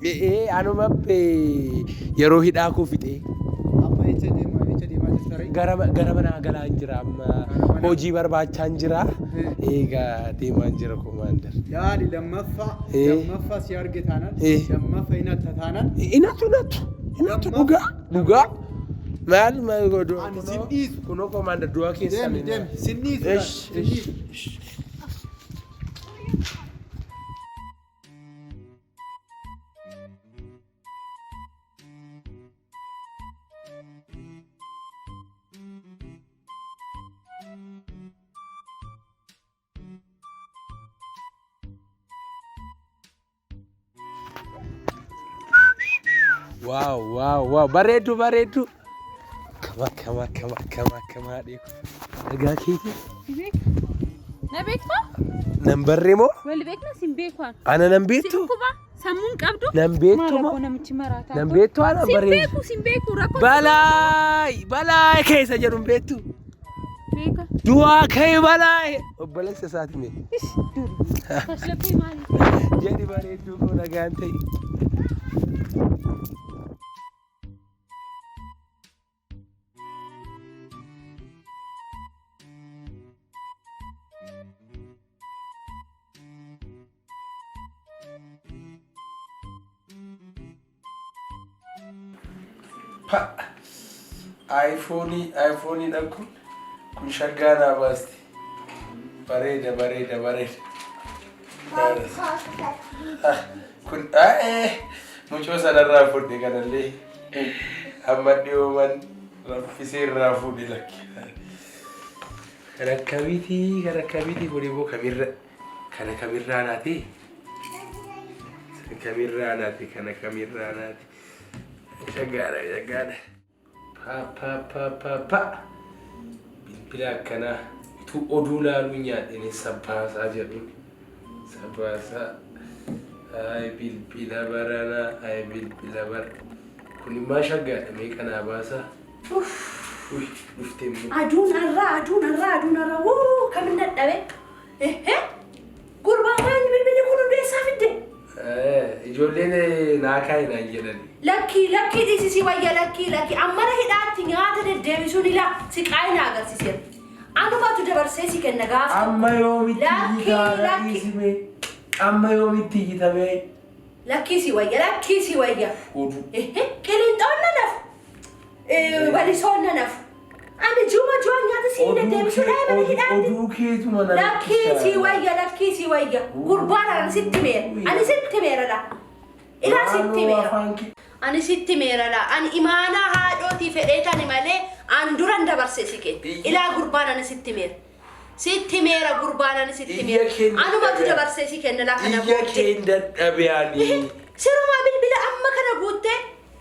Ee, anuma yeroo hidhaa koo fixee. Amma echa deemaa echa deemaa jirta ree? Gara manaa galaa hin jira amma. Gara manaa? Hojii barbaachaa hin jira. Egaa deemaa hin jira komaander. Laali lammaffaa lammaffaa si arge taanaan lammaffaa hin hatta taanaan. Inatu inatu inatu dhugaa dhugaa. Maal maal godhu? Ani sin dhiisu. Kunoo komaander du'a keessan. Deemi deemi sin dhiisu. Esh Sin esh dhiisu. esh. Waaw waaw waaw bareedu bareedu. Kama kama kama kama kama haadhee koo. Nagaa keetii. Si beeka? Na beektaa? Nan barree moo? Wal beekna sin beeku an. Ana nan Si beektu? dhukkuba sammuun qabdu? Nan beektu Maal moo? rakkoo namichi maraataa Nan kun? beektu ana Sin bareedu. beeku sin beeku rakkoo Balaay balaay keessa jedhu hin beektu. beeka. Du'aa ka'e balaay. Obboleessa isaati mee. Ish dur. Tashlabbee maali? Jedhi bareedduu koo nagaan ta'i. Pa. iPhone iPhone dha kun kun shaggaa naa baasti. Bareeda bareeda bareeda. Ah, Kun mucoo sanarraa fudhe kanallee amma dhiyooman raffisee irraa fuudhe lakki. Kan akkamiiti kan akkamiiti kun immoo kamirra kana kamirraa naati? Kan kamirraa naati kana kamirraa naati? Shaggaadha shaggaadha. Pa pa pa pa pa. Bilbila akkanaa utuu oduu laaluu nyaadhine sabbaasaa jedhuun. Sabbaasaa. Ay bilbila baranaa ay bilbila bara. Kun immaa shaggaadha meeqa naa baasaa. Uy dhufte immoo. Aduun har'aa aduun har'aa aduun har'aa wuu kamin dadhabe. Ehe gurbaa maal bilbilli kun hundi eessaa fidde? Ijoolleen naa kaa'i naan jedhani. Lakkii lakkii dhiisi si wayya lakkii lakkii ammana hidhaatti nyaata deddeebisuun ilaa siqaa'ii na agarsiiseera. Anumatu dabarsee si kenna gaafa tokko. Amma yoomitti Lakkii iyyitaa na lakkii dhiisi mee. Amma yoomitti iyyita mee. Lakkii si wayya lakkii si wayya. Oduu. Ehe qilinxoon na nafu. Walisoon na nafu. Ani ji'uma ji'aan nyaata sii Oduu deddeebisuu kee dhabe mana oduu hidhaatti. oduu keetuma na Lakkii sii rakkisaa. wayya lakkii sii wayya. Gurbaan ani sitti meera. Ani sitti meera laa. Ilaa sitti Maaloo meera. afaan kee. Ani sitti meera laa. Ani imaanaa haadhootii fedhee tani malee an duran dabarse si kenna. Iyya. Ilaa gurbaan ani sitti meera. Sitti meera gurbaan ani sitti Iyya meera. keen Anumatu dadhabe. dabarsee si kenna laa kana Iyya booddee. keen dadhabe ani. Sirumaa bilbila amma kana guuttee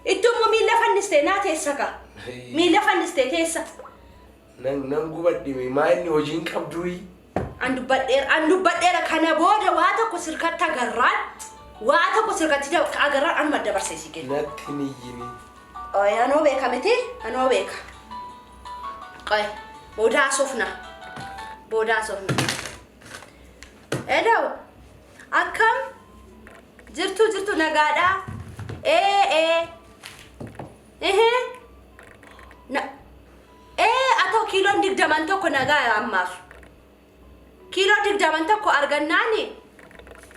itti immoo miila fannistee naa teessa kaa. Miila fannistee teessa. Nan nan gubadhe mee maa inni hojiin qabduuyi. An dubbadheera an dubbadheera kana booda waa tokko sirkatti agarraan waa tokko sirkatti agarraan anuma dabarsee si kenna. Natti hin iyyini. Qoy anoo beeka miti anoo beeka. Qoy booda haasofna booda haasofna. Hello akkam jirtu jirtu nagaadhaa ee ee ehee na ee atoo kiiloon digdaman tokko nagaa ammaaf kiiloo digdaman tokko argannaani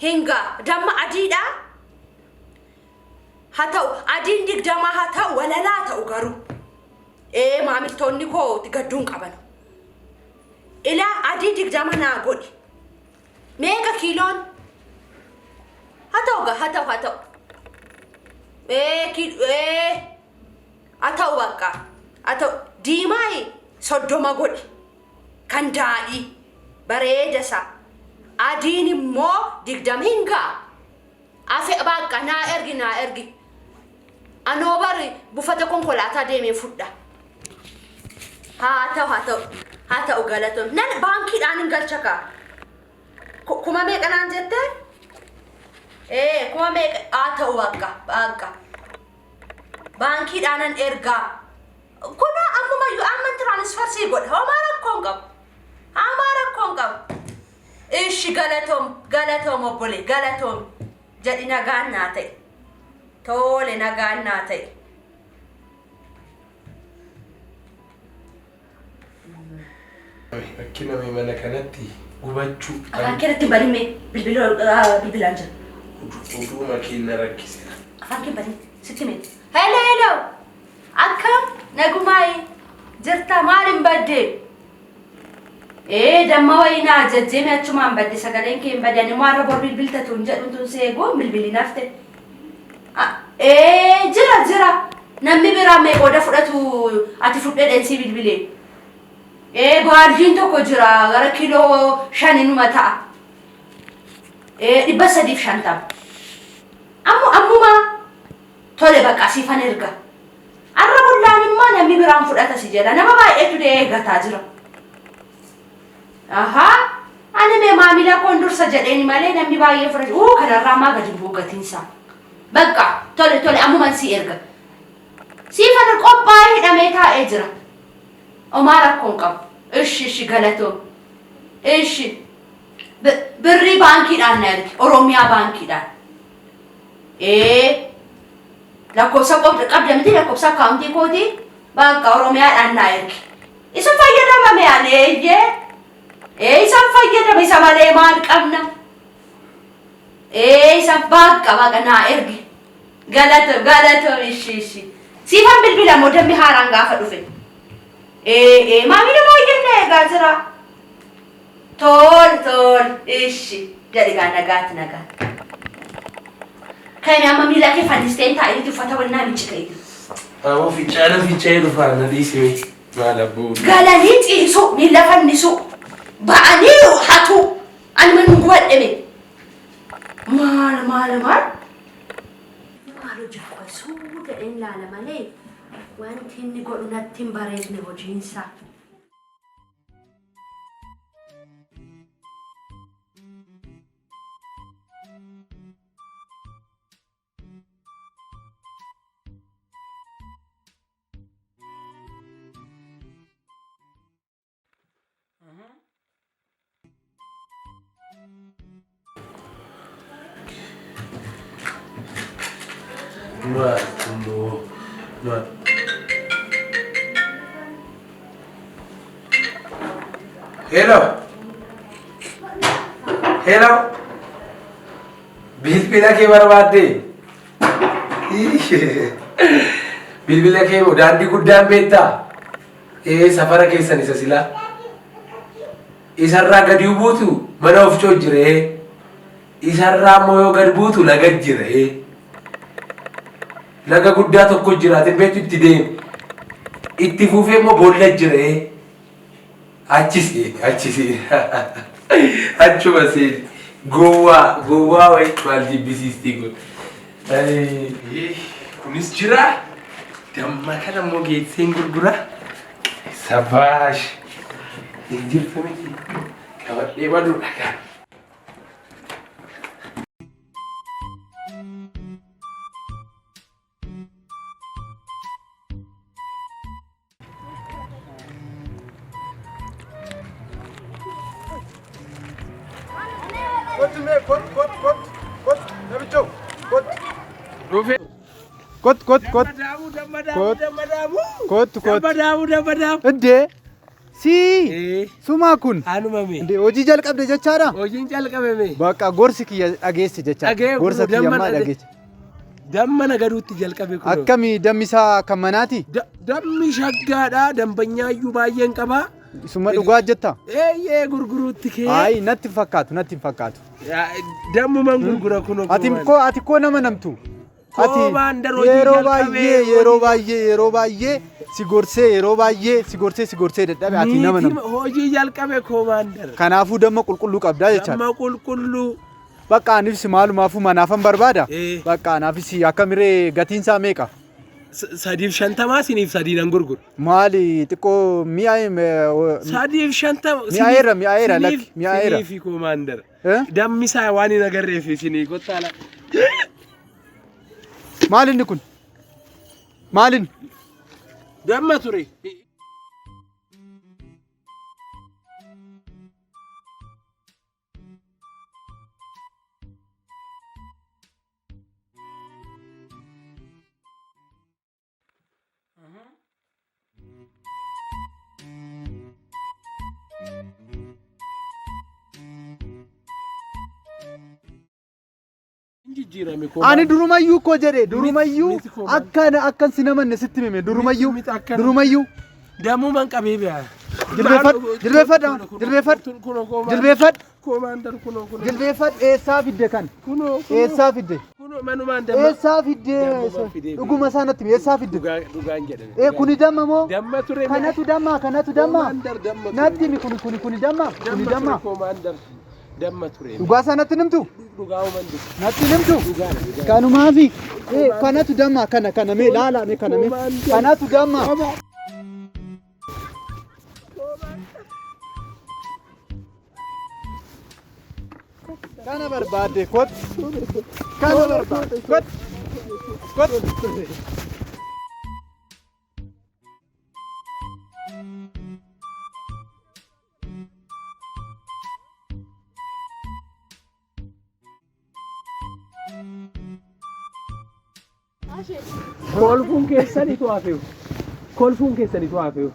hinga damma adiidha haa ta'u adiin digdamaa haa ta'u walalaa ta'u garuu ee maamiltoonni koo itti gadduu hin qaban ilaa adii digdama naa godhi meeqa kiiloon haa ta'u gaa haa ta'u haa ta'u ee ee haa ta'u bakka haa ta'u diimaa 30 godhi kan daadhii bareeda isaa adiin immoo 20 hin ga'a Afe baaqqa naa ergi naa ergi. Anoo bari bufata konkolaataa deemee fudha. Haa ta'u haa ta'u haa ta'u galatoom. Nan baankiidhaan hin galcha kaa. Kuma meeqa naan jette? Ee kuma meeqa haa ta'u baaqqa baaqqa. Baankiidhaanan ergaa. Kunoo ammumayyuu amman tiraanisfar sii godha. Homaa rakkoo hin qabu. Homaa rakkoo hin qabu. Ishi galatoom galatoom obbole galatoom jedhi nagaan naa ta'e. Tole nagaan naa ta'e. Rakkina mee mana kanatti gubachuu. Afaan keetti banime bilbila bilbilaan jira. Oduu keenya rakkise. Afaan kee bani sitti mee. Hello hello. Akkam nagumaayi jirta maal hin badde? Ee damma wayii naa ajajjeeme achumaan badde sagaleen kee hin badde ani immoo har'a bor bilbilta tun jedhu tun si eeguun bilbilii nafte. Ee jira jira namni biraa mee qooda fudhatu ati fudhee dheensii bilbilee. Ee baaldiin tokko jira gara kiiloo shaninuma ta'a. Ee 350. Ammu ammuma tole bakka siifan erga. Arra bullaan immoo namni biraan fudhata si jedha nama baay'eetu dee eeggataa jira. Ahaa ani mee maamila koon dursa jedheeni malee namni baay'ee fudhate uu kanarraa ammaa gadi bu'u gatiinsaa. Bakka tole tole ammuman si erga. Siifan qophaa'ee hidhamee taa'ee jira. Omaa rakkoon qabu. Ishi ishi galatoo. Ishi. Birrii baankiidhaan na ergi. Oromiyaa baankiidhaan. Ee lakkoofsa qabda miti lakkoofsa akkaawuntii kootii bakka Oromiyaadhaan na ergi. Isa fayyadamame ani eeyyee. Ee isan fayyadame isa malee maal qabna? Ee isa bakka bakka naa ergi. Galatoo galatoo ishi ishi. Siifan bilbila moo dammi haaraan gaafa dhufe. Ee ee maamila baay'een na eegaa jira. Tol tol ishi jedhi gaa nagaatti nagaatti. Kan amma miila kee fannistee hin taa'initti uffata wannaa miici ka'e. Aboo fincaana fincaa'ee dhufaa na dhiisime. Maal abboo. Galanii ciisuu miila fannisuu ba'anii hatuu ani man gubadheme. Maal maal maal. Maal hojii qoysuu jedheen laala malee wanti inni godhu natti hin bareedne hojiinsaa. Maal immoo maal. Hello. Hello. Bilbila kee barbaadde. Bilbila kee moo daandii guddaan beektaa? Ee safara keessan isa silaa. Isarraa gadi buutu mana ofcoo jira. Isarraa immoo yoo gad buutu laga jira. Laga guddaa tokko jira ati beektu itti deemi. Itti fufee immoo boolla jira. Achi seeni achi seeni. Achuma seeni. Gowwaa gowwaa wayi maal jibbisiistii kun. Kunis jira. Damma kana immoo geesseen gurgura. Sabaash. Hin jirtu miti. Qabadhee baduudha gaa. Kottu mee kottu kottu kottu kottu namichoo kottu. Dhufe. Kottu kottu kottu Daamuu damma Kottu. daamuu damma daamuu. kottu Damma kottu. daamuu damma daamuu. Iddee sii Ee sumaa kun anuma mee. indee hojii jalqabde jechaadha. Hojiin jalqabe mee. Bakka gorsi kiyya dhageesse jechaadha. Dhagee Gorsa kun kiyya damma ammaa dhage- dhageesse. Damma nagaduutti jalqabe kun. Akkami dammi isaa kan manaati? Dammi shaggaadha dambanyaayyuu baay'een qaba. Isuma dhugaa jetta? Eeyyee gurguruutti kee. Ayi natti hin fakkaatu natti hin fakkaatu. Dammuman gurgura kun. Ati koo nama namtu. Ati Koobaan daroo hojii yeroo jalqabee baay'ee yeroo hojii- baay'ee yeroo baay'ee si gorsee yeroo baay'ee si gorsee si gorsee dadhabe ati nama namtu. Hojii jalqabe koomaandar. Kanaafuu damma qulqulluu qabdaa jechaadha. Damma qulqulluu. Bakka anis maalumaafuu manaafan barbaada. Ee. Bakka anaafis akkamiree gatiin isaa meeqa? 350 siniif sadii nan gurgura. Maali xiqqoo mi'a 350. Mi'aayeera, mi'aayeera, lakki, mi'aayeera. Siniifi koomaandar. Eh? Dammi isaa waan hin agarreef isinii kottaa la. Maal inni kun? Maal inni? Damma ture. Jijjiirame koo. Ani durumayyuu koo jedhe durumayyuu Miti koo maal? akka akkan si namanne sitti hime durumayyuu Miti akkana. durumayyuu Dammumaan qabee bi'a. Jilbeeffadhu, jilbeeffadhu, jilbeeffadhu, jilbeeffadhu, Koomaandar kunoo kunoo. jilbeeffadhu eessaa fidde kan Kunoo kunoo. eessaa fidde Kunoo manumaan damma. eessaa fidde Dammumaan fidee. dhuguma isaa natti hime eessaa fidde Dhugaa dhugaan jedhame. ee kuni damma moo Damma ture. kanatu damma kanatu damma Koomaandar damma ture. natti himi kuni kuni kuni damma kuni Damma damma ture koomaandar. Damma ture. dhugaa isaa natti himtu Dhugaa uuman jiru. natti himtu Dhugaadha dhugaadha. kanumaafi ee kanatu damma kana kana mee laala mee kana mee kanatu damma. Kana barbaadde kottu. Kana barbaadde kottu. Kottu. Kolfuun keessanitu hafeewu. Kolfuun keessanitu hafeewu.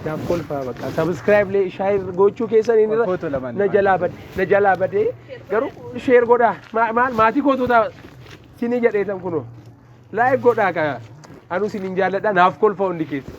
Naaf kolfaa bakka. Subscribe lee share gochuu keessaniin irra Footoo lamaan na jalaa bade na jalaa badee garuu share godhaa maal maatii kootu ta'a sinii jedheetan kunoo like godhaa ka anuu sinin jaalladha naaf kolfa hundi keessa.